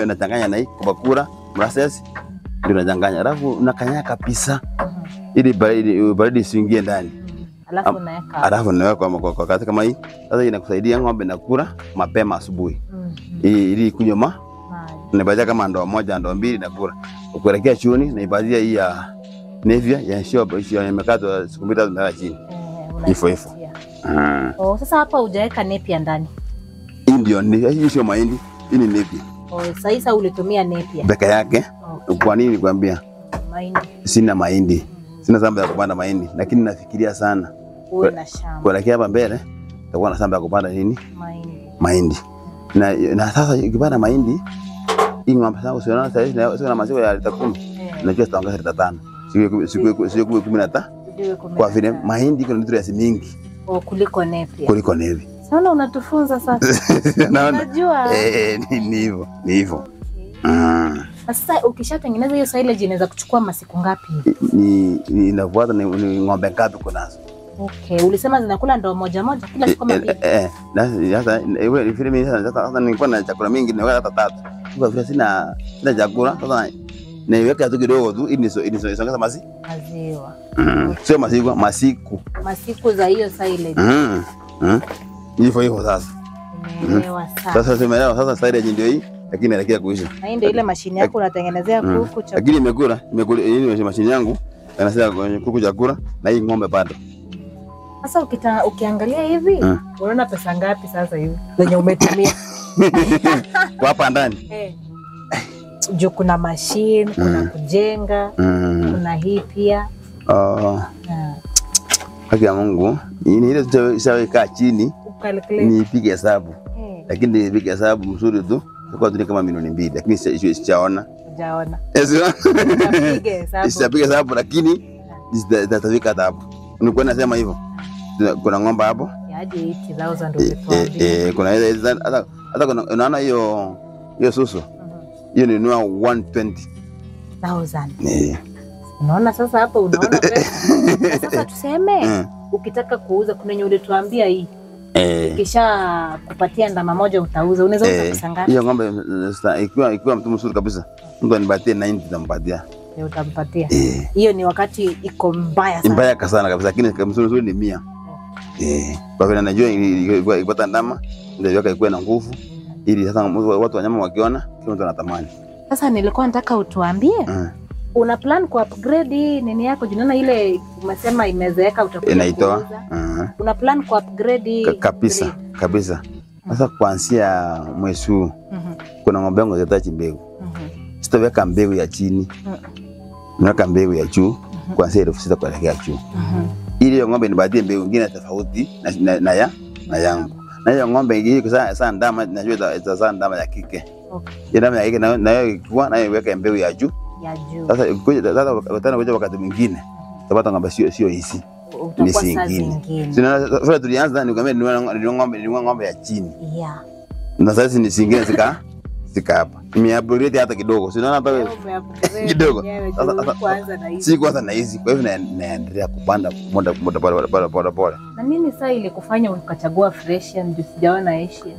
Speaker 2: nachanganya na hii kubakura, mrase ndio nachanganya. Alafu unakanyaga kabisa. Ili baridi isiingie ndani.
Speaker 1: Alafu unaweka.
Speaker 2: Alafu unaweka kwa kazi kama hii. Sasa inakusaidia ng'ombe nakula mapema asubuhi. Ili kunywa maji. Naibadia kama ndoo moja, ndoo mbili nakula. Kuelekea chuoni naibadia hii ya Nevia ya sio sio imekatwa siku mbili tatu imelala chini. Hivyo hivyo.
Speaker 1: Oh, sasa hapa hujaweka nepia ndani.
Speaker 2: Hii ndio hii sio mahindi, hii ni nepia.
Speaker 1: Oh, sasa ulitumia nepia.
Speaker 2: Peke yake.
Speaker 1: Okay.
Speaker 2: Kwa nini nikwambia?
Speaker 1: Mahindi.
Speaker 2: Sina mahindi. Sina shamba ya kupanda mahindi, lakini nafikiria sana.
Speaker 1: Uwe na shamba.
Speaker 2: Kuelekea hapa mbele nitakuwa na shamba ya kupanda nini?
Speaker 1: Mahindi.
Speaker 2: Mahindi. Na sasa ukipanda mahindi hii ng'ombe zangu sio na sasa sio na maziwa ya lita 10. Najua sitaongeza lita 5. Sio 15. Kwa vile mahindi kuna nutrients mingi.
Speaker 1: Oh, kuliko nepia.
Speaker 2: Kuliko nepia.
Speaker 1: Sana unatufunza sasa.
Speaker 2: Unajua? Ni hivyo, ni hivyo.
Speaker 1: Okay. Sasa ukishatengeneza hiyo silage inaweza kuchukua masiku ngapi?
Speaker 2: Ni inafuata ni ng'ombe ngapi kunazo.
Speaker 1: Okay, ulisema zinakula ndoo moja moja kila siku kama mbili.
Speaker 2: Na sasa wewe vile mimi sasa nilikuwa na chakula mingi niweka hata tatu. Kwa vile sina chakula sasa naiweka tu kidogo tu ili nisongeza
Speaker 1: maziwa.
Speaker 2: Sio maziwa, masiku.
Speaker 1: Masiku za hiyo silage.
Speaker 2: Hivyo hivyo sasa.
Speaker 1: Nimeelewa sana.
Speaker 2: Sasa tumeelewa sasa silage ndio hii lakini inaelekea kuisha.
Speaker 1: Na hii ndio ile mashine yako unatengenezea kuku chakula.
Speaker 2: Lakini imekula hii mashine yangu anasema kuku chakula na hii ng'ombe bado.
Speaker 1: Sasa ukiangalia hivi unaona pesa ngapi sasa hivi zenye umetumia?
Speaker 2: Kwa hapa ndani.
Speaker 1: Juu kuna mashine, kuna kujenga, kuna hii pia.
Speaker 2: Haki ya Mungu, ni ile tutaweka chini nipige hesabu. Lakini nipige hesabu mzuri tu, kwa tu kama milioni 2, lakini sijaona.
Speaker 1: Sijaona.
Speaker 2: Sijapiga hesabu lakini zitafika hapo. Nilikuwa nasema hivyo. Kuna ng'ombe hapo.
Speaker 1: Hadi 80,000 ndio umetuambia.
Speaker 2: Kuna hata kuna unaona hiyo susu. Hiyo ni nunua 120,000.
Speaker 1: Unaona sasa hapo unaona pesa. Sasa tuseme ukitaka kuuza kuna yenye ulituambia hii. Kisha kupatia ndama moja utauza. Unaweza uza pesa ngapi?
Speaker 2: Hiyo ng'ombe ikiwa mtu mzuri kabisa. Mtu anipatie 90 nitampatia.
Speaker 1: Ndio utampatia. Hiyo ni wakati iko mbaya sana.
Speaker 2: Mbaya sana kabisa lakini mzuri mzuri ni 100. Kwa vile najua ikipata ndama ndio yake ikuwe na nguvu ili sasa watu wanyama wakiona kila mtu anatamani.
Speaker 1: Sasa nilikuwa nataka utuambie una plan ku upgrade nini yako? Unaona ile umesema imezeeka utakuja
Speaker 2: inaitoa.
Speaker 1: Una plan ku upgrade
Speaker 2: kabisa kabisa. Sasa kuanzia mwezi huu kuna ng'ombe yangu zitaachi mbegu. Sitaweka mbegu ya chini. Naweka mbegu ya juu kuanzia 6,000 kuelekea juu. Ili hiyo ng'ombe nipatie mbegu nyingine tofauti na yangu. Na hiyo ng'ombe hii kwa sasa ndama najua itazaa ndama ya kike. Okay. Ndama ya kike na hiyo kwa na iweke mbegu ya juu.
Speaker 1: Ya juu.
Speaker 2: Sasa sasa kuja wakati mwingine utapata ng'ombe sio hizi. Ni zingine. Sina tulianza nikwambia ni ng'ombe ya chini.
Speaker 1: Yeah.
Speaker 2: Na sasa ni zingine zika hapa. Nimeupgrade hata kidogo. Si unaona hata kidogo. Si kwanza na hizi. Kwa hivyo naendelea kupanda muda pole pole pole.
Speaker 1: Na nini sasa ile kufanya ukachagua Freshian ndio sijaona Asia?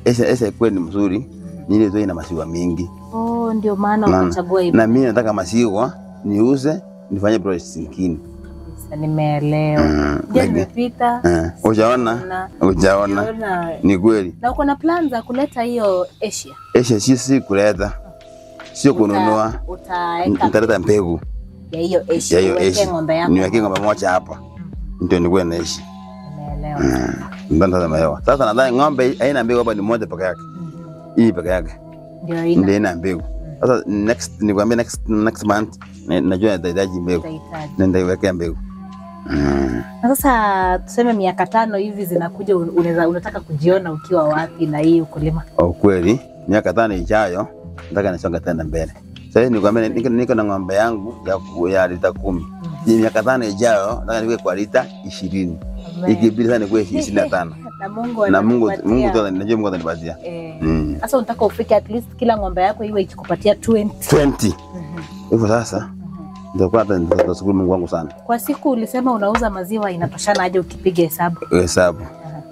Speaker 2: Asia, Asia kweli ni mzuri. Ni ile ina maziwa mingi.
Speaker 1: Oh, ndio maana ukachagua hiyo.
Speaker 2: Na mimi nataka maziwa niuze nifanye project nyingine.
Speaker 1: Sasa nimeelewa. Je, nimepita?
Speaker 2: Hujaona? Hujaona. Ni kweli.
Speaker 1: Na uko na plan za kuleta hiyo Asia?
Speaker 2: Asia si kuleta. Sio kununua.
Speaker 1: Utaweka.
Speaker 2: Nitaleta mbegu
Speaker 1: ya hiyo Asia. Niweke ng'ombe yako.
Speaker 2: Niweke ng'ombe moja hapa. Ndio nikuwe na Asia.
Speaker 1: Nimeelewa.
Speaker 2: Ndio nimeelewa. Sasa nadhani ng'ombe haina mbegu hapa ni moja peke yake. Hii peke yake.
Speaker 1: Ndio
Speaker 2: ina mbegu. Sasa next nikwambia next month najua nitahitaji mbegu. Na nitaiwekea mbegu.
Speaker 1: Na sasa tuseme miaka 5 hivi zinakuja unataka kujiona ukiwa wapi na hii ukulima?
Speaker 2: Oh, kweli miaka 5 ijayo nataka nisonge tena mbele. Sasa nikwambia niko na ng'ombe yangu ya lita 10. Miaka 5 ijayo nataka niwe kwa lita 20. Ikibidi sana nikuwe 25.
Speaker 1: Na Mungu
Speaker 2: na Mungu najua Mungu atanipatia.
Speaker 1: Sasa unataka ufike at least kila ng'ombe yako iwe ikikupatia 20.
Speaker 2: 20. Hivyo sasa ndio kwa nitashukuru Mungu wangu sana.
Speaker 1: Kwa siku ulisema unauza maziwa inatoshana aje ukipiga hesabu?
Speaker 2: Hesabu.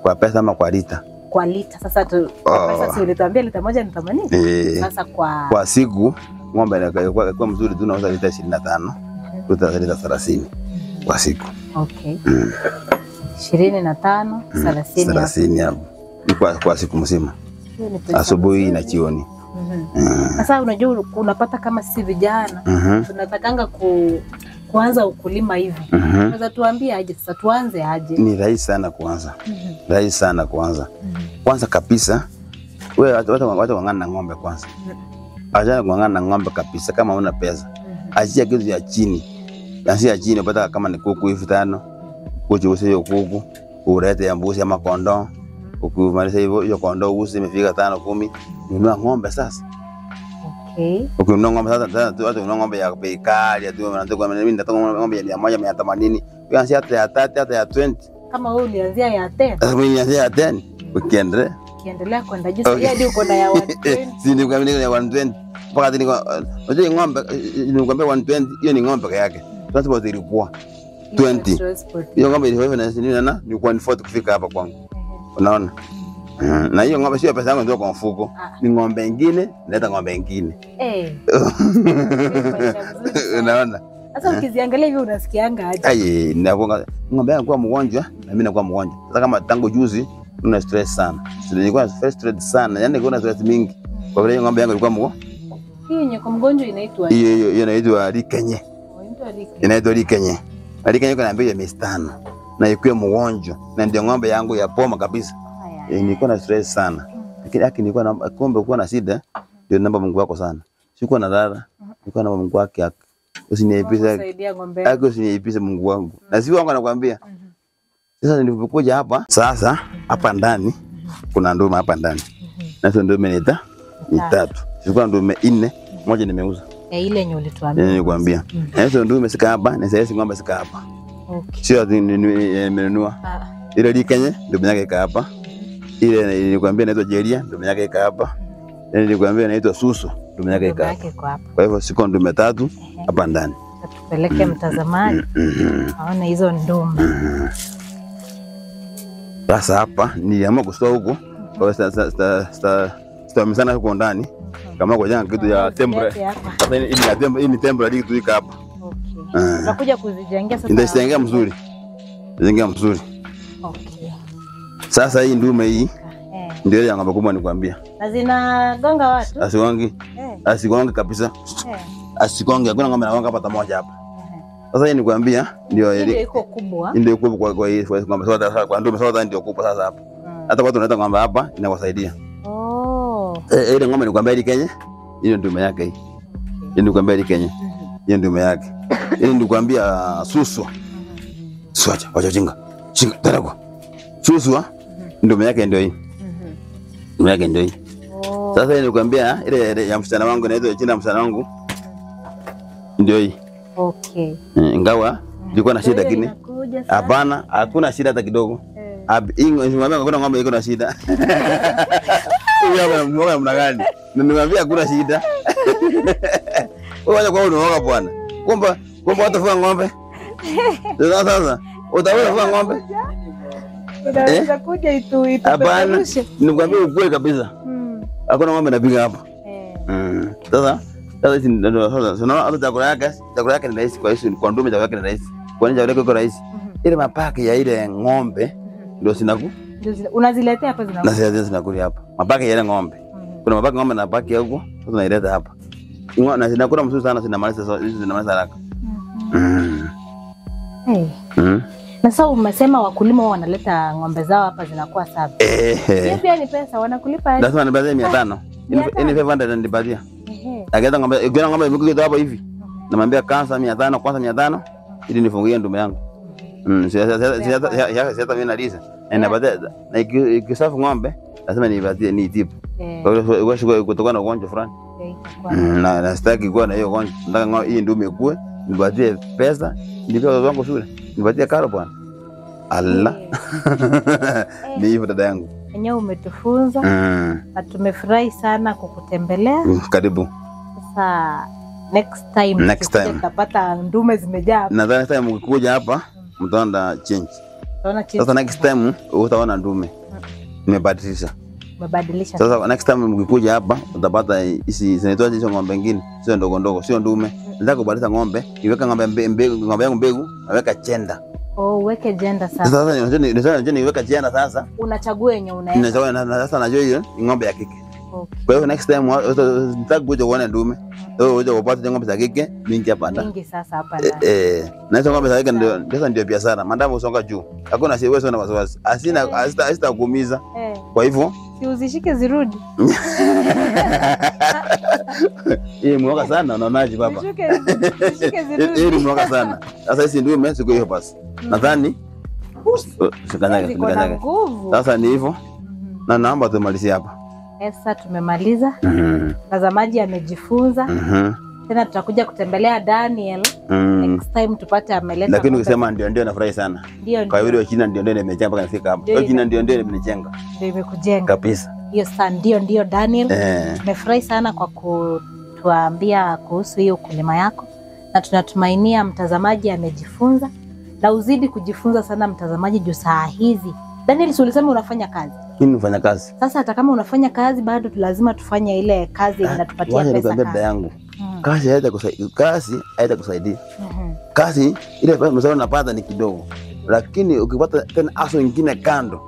Speaker 2: Kwa pesa ama kwa lita?
Speaker 1: Kwa lita. Sasa tu kwa pesa si ulituambia lita moja ni 80? Sasa
Speaker 2: kwa siku ng'ombe inakuwa mzuri tu nauza lita 25, lita 30 kwa siku.
Speaker 1: Okay. 25, 30
Speaker 2: hapo. Ni kwa siku mzima. Asubuhi na jioni.
Speaker 1: Sasa unajua unapata kama sisi vijana tunatakanga kuanza ukulima hivi. Unaweza tuambie aje sasa, tuanze aje?
Speaker 2: Ni rahisi sana kuanza. Rahisi sana kuanza. Kwanza kabisa wewe watu wang'ana na ng'ombe kwanza. Achana kung'ang'ana na ng'ombe kabisa kama una pesa. Achia kitu ya chini. Achia chini upata kama ni kuku hivi 5. Kuchu hiyo kuku, ulete ya mbuzi ama kondoo. Ukimaliza hivyo hiyo kondoo uzi imefika 5 10, nunua ng'ombe sasa.
Speaker 1: Okay.
Speaker 2: Ukinunua ng'ombe sasa, watu ununua ng'ombe ya bei kali, tu wanataka mimi nataka ng'ombe ya 100 180. Ukianzia hata ya 30 hata ya 20.
Speaker 1: Kama wewe ulianzia ya 10.
Speaker 2: Sasa mimi nilianzia ya 10. Ukiendelea.
Speaker 1: Ukiendelea kwenda juu sasa hadi uko na ya 120.
Speaker 2: Si ndio kama ya 120. Mpaka niko unajua ng'ombe nilikwambia 120 hiyo ni ng'ombe peke yake. Transport ilikuwa 20. Hiyo ng'ombe ilikuwa na nini na ni 140 kufika hapa kwangu. Unaona? Na hiyo ng'ombe sio pesa yangu ndio kwa mfuko. Ni ng'ombe nyingine, naleta ng'ombe nyingine. Unaona?
Speaker 1: Sasa ukiziangalia hivi unasikianga aje?
Speaker 2: Ai, ninakuwa ng'ombe yangu kwa mgonjwa na mimi nakuwa mgonjwa. Sasa kama tangu juzi nina stress sana. Nilikuwa frustrated sana. Yaani nilikuwa na stress mingi. Kwa vile ng'ombe yangu ilikuwa mgonjwa.
Speaker 1: Hii yenye kwa mgonjwa inaitwa
Speaker 2: hiyo hiyo inaitwa Likenye. Inaitwa Likenye. Likenye kuna mbili ya miezi 5 na ikuwe mgonjwa na ndio ng'ombe yangu ya poma kabisa. Nilikuwa na stress sana. Lakini haki nilikuwa na kumbe kuwa na shida ndio namba Mungu wako sana. Sikuwa na lala. Nilikuwa na Mungu wake haki. Usiniaibishe. Haki usiniaibishe Mungu wangu. Na si wangu anakuambia. Sasa nilipokuja hapa, sasa hapa ndani kuna ndume hapa ndani. Na hizo ndume ni 3. Sikuwa ndume 4, moja nimeuza.
Speaker 1: Ile yenye ulituambia.
Speaker 2: Nilikwambia. Na hizo ndume sika hapa, na sasa ng'ombe sika hapa.
Speaker 1: Okay.
Speaker 2: Sio nimenunua. Ile Likenye ndume yake ika hapa. Ile nilikwambia inaitwa Jeria, ndume yake ika hapa. Ile nilikwambia inaitwa Susu, ndume yake ika hapa. Kwa hivyo siko ndume 3 hapa ndani.
Speaker 1: Tupeleke mtazamaji aone hizo ndume.
Speaker 2: Sasa hapa niliamua kustoa huko. Kwa sasa sana huko ndani. Kama kwa jana kitu ya temporary. Sasa hii ni temporary kitu ika hapa.
Speaker 1: Okay. Unakuja kuzijengea sasa.
Speaker 2: Ndio mzuri. Jengea mzuri.
Speaker 1: Okay.
Speaker 2: Sasa hii ndume hii ndio ile ng'ombe kubwa nikwambia.
Speaker 1: Na zinagonga watu?
Speaker 2: Asigongi. Asigongi kabisa. Asigongi, hakuna ng'ombe anagonga hapa moja hapa. Sasa hii nikwambia ndio
Speaker 1: ile iko kubwa.
Speaker 2: Ndio kubwa kwa hii ng'ombe sasa kwa ndume sasa ndio kubwa sasa hapa. Hata watu wanaleta ng'ombe hapa inawasaidia.
Speaker 1: Oh.
Speaker 2: Ile ng'ombe nikwambia ile Kenya, hiyo ndume yake hii. Ile nikwambia ile Kenya. Hiyo ndume yake. Ile nikwambia Suswa. Suswa, wacha jinga. Jinga tarako. Suswa ndume yake ndio hii. Ndume yake ndio hii. Sasa nilikwambia ile ya msichana wangu inaitwa jina msichana wangu. Ndio hii.
Speaker 1: Okay.
Speaker 2: Ingawa nilikuwa na shida lakini hapana, hakuna shida hata kidogo. Nimeambia hakuna ng'ombe iko na shida. Huyu hapa mnaona namna gani? Nimeambia hakuna shida. Wewe acha kwa unaoga bwana. Kumbe watafuga ng'ombe. Sasa utaweza kufuga ng'ombe?
Speaker 1: Unaweza kuja itu.
Speaker 2: Hapana. Nikwambia ukweli kabisa. Hakuna ng'ombe napiga hapa. Sasa sasa hata chakula yake ni rahisi kwa hiyo kwa ndume chakula yake ni rahisi. Kwa nini chakula yake iko rahisi? Ile mapaki ya ile ng'ombe ndio sinaku.
Speaker 1: Unaziletea hapa zinakuja.
Speaker 2: Naziletea zinakuja hapa. Mapaki ya ile ng'ombe. Kuna mapaki ng'ombe na paki huko, sasa tunaileta hapa. Na zinakula mzuri sana, zinamaliza zinamaliza haraka.
Speaker 1: Na sasa umesema wakulima wanaleta ng'ombe zao hapa zinakuwa 7. Hiyo pia ni pesa wanakulipa aje?
Speaker 2: Lazima nipatie 500. Ni 500 nipatie. Akileta ng'ombe, ukiona ng'ombe imekuja hapo hivi. Namwambia kansa 500, kwanza 500 ili nifungie ndume yangu. Sasa mimi nalisa. Na nipatie na ikisafu ng'ombe lazima nipatie ni tip. Kwa hiyo kutokana na ugonjwa fulani. Na sitaki kuwa na hiyo ugonjwa. Nataka hii ndume ikue, nipatie pesa, nilipe watoto wangu shule, nipatie karo bwana. Allah. Ni hivyo dada yangu.
Speaker 1: Enyewe umetufunza na tumefurahi sana kukutembelea.
Speaker 2: Karibu.
Speaker 1: Sasa next time tutapata ndume zimejaa.
Speaker 2: Nadhani next time ukikuja hapa mtaona change.
Speaker 1: Utaona change.
Speaker 2: Sasa next time utaona ndume. Nimebadilisha.
Speaker 1: Umebadilisha.
Speaker 2: Sasa next time mkikuja hapa utapata hizi zinaitwa hizo ng'ombe nyingine, sio ndogo ndogo, sio ndume. Nataka kubadilisha ng'ombe, iweka ng'ombe mbegu, ng'ombe yangu mbegu, naweka chenda.
Speaker 1: Oh, uweke jenda sasa.
Speaker 2: Sasa niweka jenda sasa.
Speaker 1: Unachagua yenye unaenda.
Speaker 2: Ninachagua na sasa najua hiyo ni ng'ombe ya kike.
Speaker 1: Okay.
Speaker 2: Kwa hiyo next time nitaka kuja kuona ndume. Wewe uje upate ng'ombe za kike mingi hapa ndani.
Speaker 1: Mingi sasa hapa ndani.
Speaker 2: Na hizo ng'ombe za kike ndio sasa ndio biashara. Mandamo usonga juu. Hakuna si wewe una wasiwasi. Asina asitakuumiza. Kwa hivyo
Speaker 1: si uzishike zirudi.
Speaker 2: Hii mwoga sana unaonaje baba?
Speaker 1: Zishike zirudi.
Speaker 2: Hii mwoga sana. Sasa hizi ndume siku hiyo basi. Nadhani usikanyage. Sasa ni hivyo. Na naomba tumalizie hapa.
Speaker 1: Sasa tumemaliza. Mtazamaji amejifunza. Tena tutakuja kutembelea Daniel next time tupate ameleta.
Speaker 2: Lakini ukisema ndio ndio nafurahi sana.
Speaker 1: Ndio.
Speaker 2: Kwa hiyo jina ndio ndio nimechenga mpaka nifika hapa. Hiyo jina ndio ndio nimechenga.
Speaker 1: Ndio imekujenga.
Speaker 2: Kabisa.
Speaker 1: Hiyo sasa ndio ndio Daniel. Tumefurahi sana kwa kutuambia kuhusu hiyo ukulima yako na tunatumainia mtazamaji amejifunza na uzidi kujifunza sana mtazamaji juu saa hizi. Daniel, si ulisema unafanya kazi?
Speaker 2: Mimi nafanya kazi.
Speaker 1: Sasa hata kama unafanya kazi bado lazima tufanye ile kazi inatupatia pesa.
Speaker 2: Kazi yangu. Kazi haitakusaidia. Kazi haitakusaidia. Kazi ile mshahara unapata ni kidogo. Lakini ukipata tena aso nyingine kando,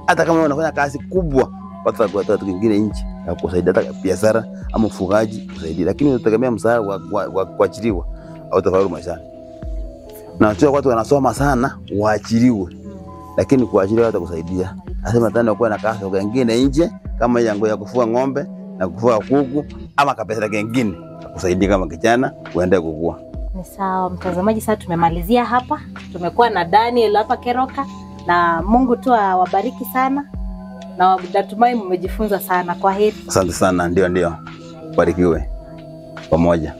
Speaker 2: hata kama unafanya kazi kubwa, pata kwa watu wengine nje ya kusaidia hata biashara ama ufugaji kusaidia. Lakini unategemea mshahara wa kuachiliwa au tafaulu maishani. Na sio watu wanasoma sana waachiliwe. Lakini kuachiliwa hatakusaidia. Nasema tena kuwa na kazi nyingine nje kama yangu ya kufua ng'ombe na kufua kuku ama kapesa kingine kusaidia kama kijana uende kukua.
Speaker 1: Ni sawa mtazamaji, sasa tumemalizia hapa. Tumekuwa na Daniel hapa Keroka na Mungu tu awabariki sana na natumai mmejifunza sana. Kwa heri.
Speaker 2: Asante sana, ndio ndio. Barikiwe pamoja.